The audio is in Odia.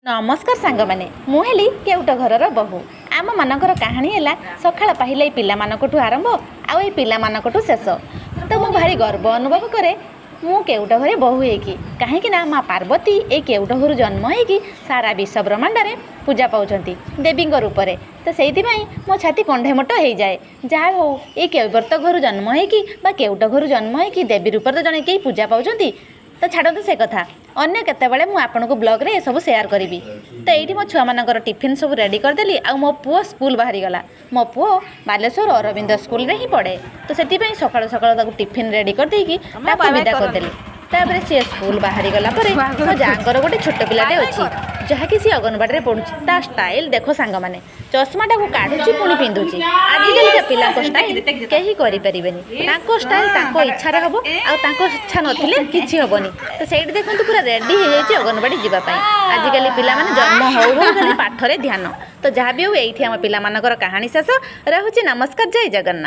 ନମସ୍କାର ସାଙ୍ଗମାନେ, ମୁଁ ହେଲି କେଉଟ ଘରର ବୋହୂ। ଆମମାନଙ୍କର କାହାଣୀ ହେଲା ସକାଳ ପାହିଲେ ଏଇ ପିଲାମାନଙ୍କଠୁ ଆରମ୍ଭ ଆଉ ଏଇ ପିଲାମାନଙ୍କଠୁ ଶେଷ। ତ ମୁଁ ଭାରି ଗର୍ବ ଅନୁଭବ କରେ ମୁଁ କେଉଟ ଘରେ ବୋହୂ ହେଇକି, କାହିଁକି ନା ମା ପାର୍ବତୀ ଏଇ କେଉଟ ଘରୁ ଜନ୍ମ ହେଇକି ସାରା ବିଶ୍ୱ ବ୍ରହ୍ମାଣ୍ଡରେ ପୂଜା ପାଉଛନ୍ତି ଦେବୀଙ୍କ ରୂପରେ। ତ ସେଇଥିପାଇଁ ମୋ ଛାତି କଣ୍ଢେମୋଟ ହେଇଯାଏ। ଯାହା ହଉ, ଏଇ କୈବର୍ତ୍ତ ଘରୁ ଜନ୍ମ ହେଇକି ବା କେଉଟ ଘରୁ ଜନ୍ମ ହେଇକି ଦେବୀ ରୂପରେ ତ ଜଣେ କେହି ପୂଜା ପାଉଛନ୍ତି। ତ ଛାଡ଼ନ୍ତୁ ସେ କଥା, ଅନ୍ୟ କେତେବେଳେ ମୁଁ ଆପଣଙ୍କୁ ବ୍ଲଗ୍ରେ ଏସବୁ ସେୟାର କରିବି। ତ ଏଇଠି ମୋ ଛୁଆମାନଙ୍କର ଟିଫିନ୍ ସବୁ ରେଡ଼ି କରିଦେଲି ଆଉ ମୋ ପୁଅ ସ୍କୁଲ ବାହାରିଗଲା। ମୋ ପୁଅ ବାଲେଶ୍ୱର ଅରବିନ୍ଦ ସ୍କୁଲରେ ହିଁ ପଢ଼େ। ତ ସେଥିପାଇଁ ସକାଳୁ ସକାଳୁ ତାକୁ ଟିଫିନ୍ ରେଡ଼ି କରିଦେଇକି ତାକୁ ବିଦା କରିଦେଲି। ତାପରେ ସିଏ ସ୍କୁଲ ବାହାରିଗଲା ପରେ ମୋ ଯାଆଙ୍କର ଗୋଟେ ଛୋଟ ପିଲାଟେ ଅଛି, ଯାହାକି ସିଏ ଅଙ୍ଗନବାଡ଼ିରେ ପଢ଼ୁଛି। ତା ଷ୍ଟାଇଲ୍ ଦେଖ ସାଙ୍ଗମାନେ, ଚଷମାଟାକୁ କାଢ଼ୁଛି ପୁଣି ପିନ୍ଧୁଛି। ଆଜିକାଲିକା ପିଲାଙ୍କ ଷ୍ଟାଇଲ୍ କେହି କରିପାରିବେନି। ତାଙ୍କ ଷ୍ଟାଇଲ୍ ତାଙ୍କ ଇଚ୍ଛାରେ ହେବ ଆଉ ତାଙ୍କ ଇଚ୍ଛା ନଥିଲେ କିଛି ହେବନି। ତ ସେଇଠି ଦେଖନ୍ତୁ, ପୁରା ରେଡ଼ି ହେଇଯାଇଛି ଅଙ୍ଗନବାଡ଼ି ଯିବା ପାଇଁ। ଆଜିକାଲି ପିଲାମାନେ ଜନ୍ମ ହଉ ହଉ ଖାଲି ପାଠରେ ଧ୍ୟାନ। ତ ଯାହା ବି ହଉ, ଏଇଠି ଆମ ପିଲାମାନଙ୍କର କାହାଣୀ ଶେଷ ରହୁଛି। ନମସ୍କାର, ଜୟ ଜଗନ୍ନାଥ।